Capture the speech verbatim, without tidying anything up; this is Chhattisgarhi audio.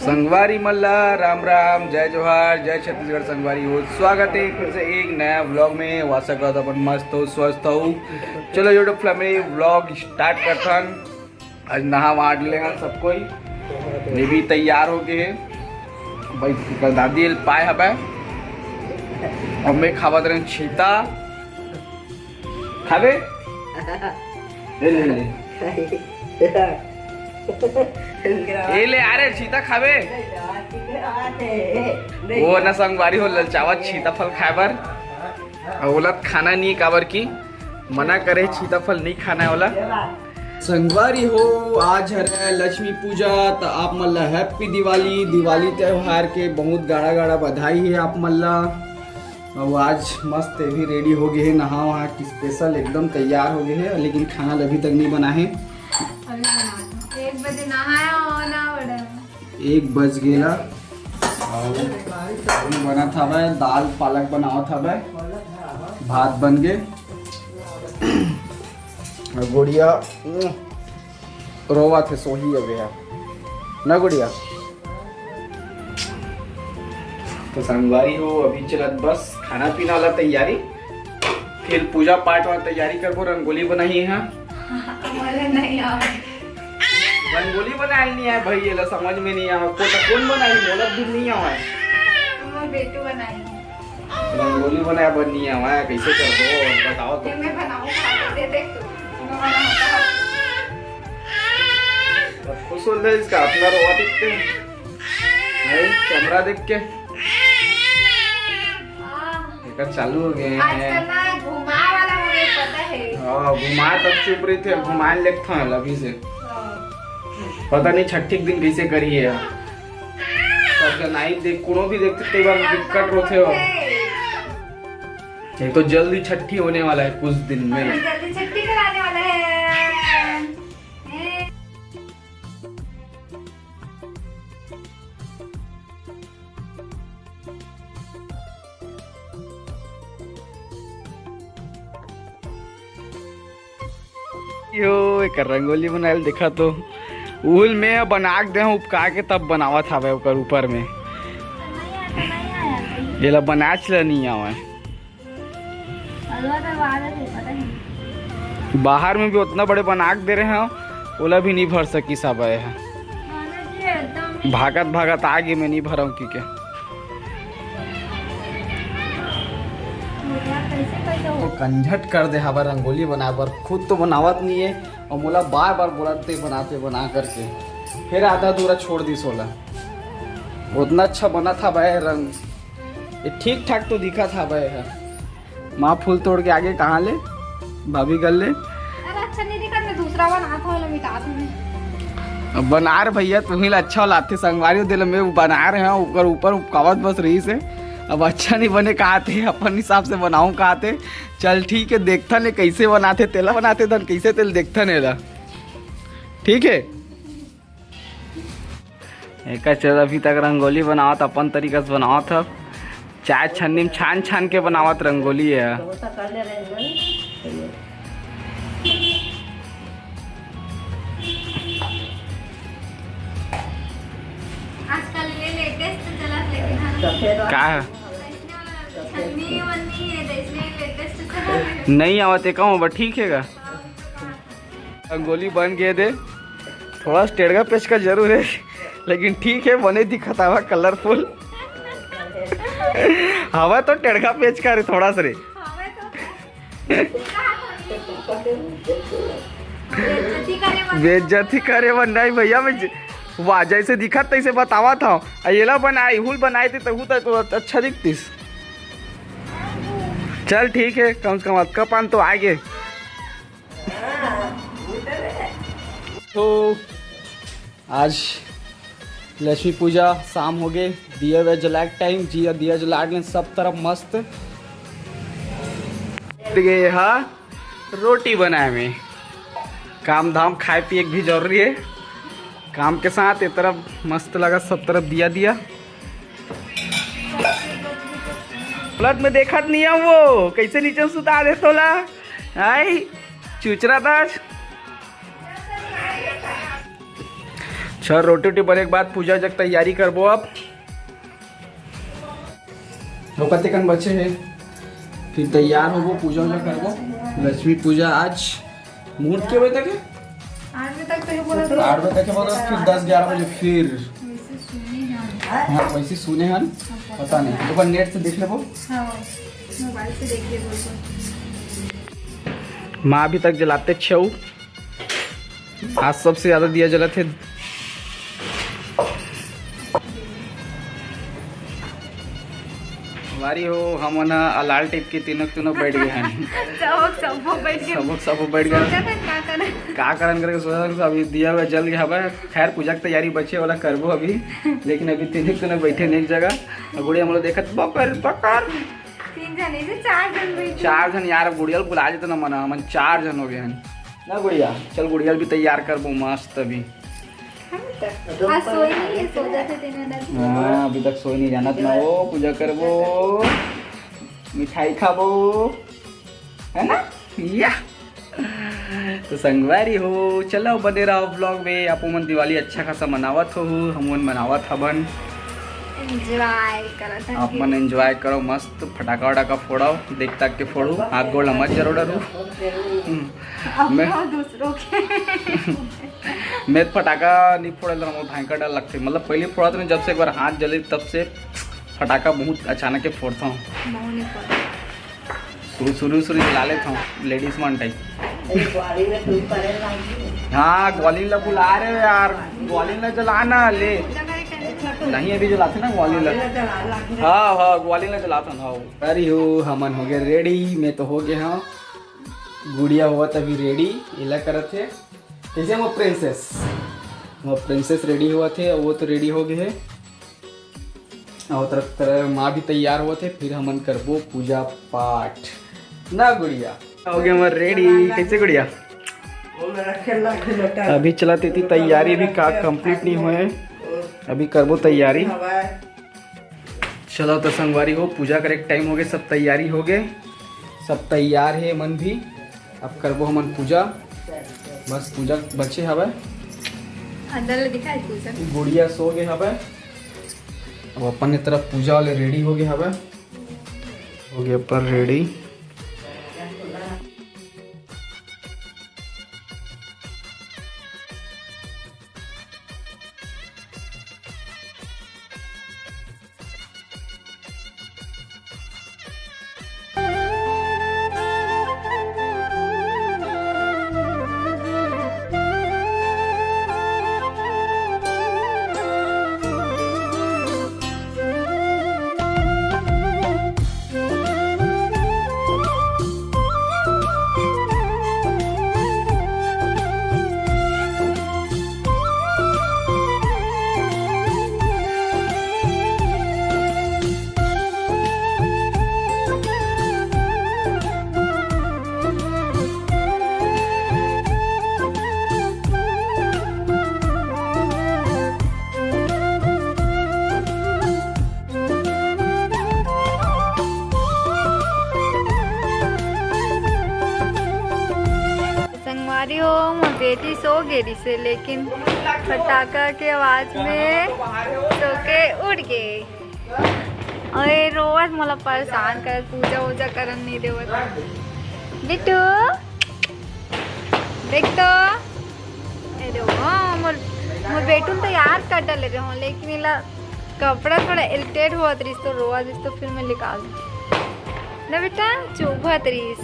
संगवारी मन ला राम राम, जय जोहार, जय छत्तीसगढ़। संगवारी हो, स्वागत है फिर से एक नया व्लॉग में। आशा करत अपन मस्त हो, स्वस्थ हो। चलो YouTube फैमिली, व्लॉग स्टार्ट करथन। आज नहा वहा ले हन सब कोई, मैं भी तैयार हो गए है। भाई कल दादी पाए हबे, अब मैं खावत रहन छीता। खाबे? ले, ले, ले। ए ले, अरे छीता खाबे? वो ना संगवारी हो ललचावत छीता फल खाए बर। अउ ओला खाना नहीं, काबर की मना करे छीता फल नहीं खाना है ओला। संगवारी हो, आज हरे लक्ष्मी पूजा, त आप मन ला हैप्पी दिवाली। दिवाली त्योहार के बहुत गाड़ा गाड़ा बधाई है आप मन ला। अउ आज मस्त ये भी रेडी हो गए है, नहा वहा के स्पेशल एकदम तैयार हो गए है, लेकिन खाना अभी तक नहीं बना है। अभी बना दो। एक बजे नहाया और ना बड़ा। एक बज गेला। अउ अभी बनत हवय दाल पालक बनावत हवय, भात बन गे। अउ गुड़िया, उम, रोवत हे, सोही अबे है ना गुड़िया? तो संगवारी हो, अभी चलत बस खाना पीना वाला तैयारी, फिर पूजा पाठ वाला तैयारी करबो। रंगोली बनाई है, मोला नहीं आवे। रंगोली बनाए नहीं आए भाई, ये ला समझ में नहीं आवे। कोटा कौन बनाई, मोला भी नहीं आवे। मोर बेटू बनाई। रंगोली बनाए बर नहीं आवे, कैसे करबो बताओ तो। मैं बनाऊँ, खा के दे दे तू। मैं बनाऊँ, खा। खुश हो ले इसका अपना रोवा देखते हैं। नहीं, कैमरा देख के। हाँ। एकर चालू हो गए आजकल हैं। ना घुमाए वाला हो गए, पता है। हाँ, घुमाए तब चुप रही थे, घुमाए लेत था अभी से। हाँ। पता नहीं छठी के दिन कैसे करी है। सब जनाई देख, कोनो भी देखते कई बार दिक्कत रोथे हो। एक तो जल्दी छठी होने वाला है कुछ दिन में। हाँ, जल्दी छठी कराने वाला है। यो, एकर रंगोली बनायल देखा तो। उल में बना के दे हूँ, उपका के तब बनावत हवे ओकर ऊपर में। एला बनाच ल नहीं आवे। बाहर में भी उतना बड़े बना के दे रहे हैं, ओला भी नहीं भर सकी सब है। भागत भागत आगे में नहीं भरम की के। तो कंझट कर दे हवा रंगोली बनाए बर, खुद तो बनावत नहीं है और मोला बार बार बोलत ते बनाते बना करके, फिर आधा अधूरा छोड़ दी सोला। उतना अच्छा बना था भाई रंग, ये ठीक ठाक तो दिखा था भाई है। माँ फूल तोड़ के आगे कहाँ ले भाभी गल ले। अरे अच्छा नहीं दिखा, मैं दूसरा बनात हूँ, मिटा दूँ मैं। अब बना रहे भैया, तुम्ही ला अच्छा लाते संगवारी दे ले, मैं बना रहे हैं ऊपर ऊपर उपकावत बस रही से। अब अच्छा नहीं बने कहा थे, अपन हिसाब से बनाऊँ कहा थे। चल ठीक है, देखता ने कैसे बनाते तेला, बनाते धन कैसे तेल देखता ने ला। ठीक है। एकर चल अभी तक रंगोली बनावत, अपन तरीका से बनावत ह। चाय छन्नी में छान छान के बनावत रंगोली है। आजकल ये लेटेस्ट चलत, लेकिन हम का? छन्नी वन्नी है, तो इसलिए लेटेस्ट चलत। नहीं आवत है कहूँ, बट ठीक है का? रंगोली बन गए दे, थोड़ा सा टेढ़ा पेचका जरूर है, लेकिन ठीक है, बने दिखत हवा कलरफुल। हवा तो टेढ़ा पेचका रे थोड़ा सा रे। बेइज्जती करे बर नहीं भैया, मैं ज-, वाह, जैसे दिखत तैसे बतावत हूँ। आ येला बनाए, हुल बनाए थे तहू तक तो अच्छा दिखतिस। चल ठीक है, कम से कम अतका पान तो आगे। तो आज लक्ष्मी पूजा शाम हो गए, दिया वे जला के टाइम जी, दिया जला के सब तरफ मस्त। गए हा रोटी बनाए में, काम धाम खाए पिए के भी जरूरी है। काम के साथ ये तरफ मस्त लगा, सब तरफ दिया दिया। गलत में देखत नहीं है वो, कैसे नीचे सुता दे तोला। आई चुचरा दास। अच्छा, रोटी वोटी बने के बाद पूजा जग तैयारी करबो अब। ओकर तेकन बचे हे, फिर तैयार होबो, पूजा वूजा करबो। लक्ष्मी पूजा आज मुहूर्त के बजे तक हे? आठ बजे तक तो ये बोला था। आठ बजे तक हे, बोला फिर दस ग्यारह बजे फिर। वैसे सुने हैं। हाँ, वैसे सुने हन, पता नहीं, एक बार नेट से देख लेबो। हाँ, मोबाइल से देख लेबो तो। माँ अभी तक जलाते छे। आज सबसे ज्यादा दिया जलत हे। संगवारी हो, हमन ह अलाल टिप के तीनों तीनों बैठ गे हन। सब सब बैठ गे। सबो बैठ गे। सोचत हन का करन। का करन करके सोचत हन, अभी दिया हुआ जल गया हवे। खैर, पूजा के तैयारी बचे वाला करबो अभी, लेकिन अभी तीनों तीनों बैठे हन एक जगह। और गुड़िया हमन ला देखत, बकर बकर। तीन जन, इसे चार जन बैठे। चार जन यार, गुड़िया ला बुला लेते ना मना, हमन चार जन हो गए हन ना गुड़िया। चल, गुड़िया ला भी तैयार करबो मस्त अभी। हम तो आज सोई नहीं है, सो जाते थे ना। हाँ, अभी तक सोई नहीं, जानत ना हो, पूजा करबो, मिठाई खाबो, है ना? या। तो संगवारी हो, चलो बने रहो ब्लॉग में। आप मन दिवाली अच्छा खासा मनावत हो, हम मन मनावत हबन। एंजॉय करत हन। आप मन एंजॉय करो, मस्त फटाका वटाका फोड़ो, देख ताक के फोड़ू, हाथ गोड़ ला मत जरो डरू। हम्म। अपना मैं दूसरों के मैं फटाका नहीं फोड़े ला, मोर भयंकर डर लगथे। मतलब पहले फोड़त रहे, जब से एक बार हाथ जले तब से फटाका बहुत अचानक के फोड़ता हूँ। बहुत नहीं पता। शुरू शुरू शुरू जला लेता हूँ, लेडीज मन टाइप। अरे ग्वालिन ला तुम करे लागी। हाँ, ग्वालिन ला बुला रहे हो यार, ग्वालिन ला जलाना ले। नहीं, अभी जलाते ना ग्वालिन ला। हाँ हाँ, ग्वालिन ला जलाता हूँ। अरे हो, हमन हो गए रेडी, मैं तो हो गया हूँ। गुड़िया हुआ तभी रेडी, इला करत है। कैसे वो प्रिंसेस, वो प्रिंसेस रेडी हुआ थे, वो तो रेडी हो गए है। और तरफ तरफ माँ भी तैयार हुआ थे, फिर हमन करबो पूजा पाठ ना गुड़िया। हो गए हमारे रेडी। कैसे गुड़िया? अभी चला तेती तैयारी भी का कंप्लीट नहीं हुए, अभी करबो तैयारी। चलो तो संगवारी हो, पूजा करे के टाइम हो गए, सब तैयारी हो गए, सब तैयार है मन भी। अब करबो हमन पूजा, बस पूजा बचे हवे। अंदर ले दिखा पूजा। गुड़िया सो गए हवे, अब अपन तरफ पूजा वाले रेडी हो गए हवे, हो गए अपन रेडी। संगवारी हो, मोर बेटी सो गे रिसे, लेकिन फटाका के आवाज में सो के उठ गे। अरे रोवत मोला परेशान करत, पूजा वूजा करन नहीं देवत। बिट्टू, देख तो। अरे वाह, मोर, मोर बेटू ल तो यार कर डाले रहे हो, लेकिन इला कपड़ा थोड़ा इरिटेट हुआ तरीस तो रोवा दिस तो फिर मैं निकाल दूँ। ना बेटा, चुभत रहिस।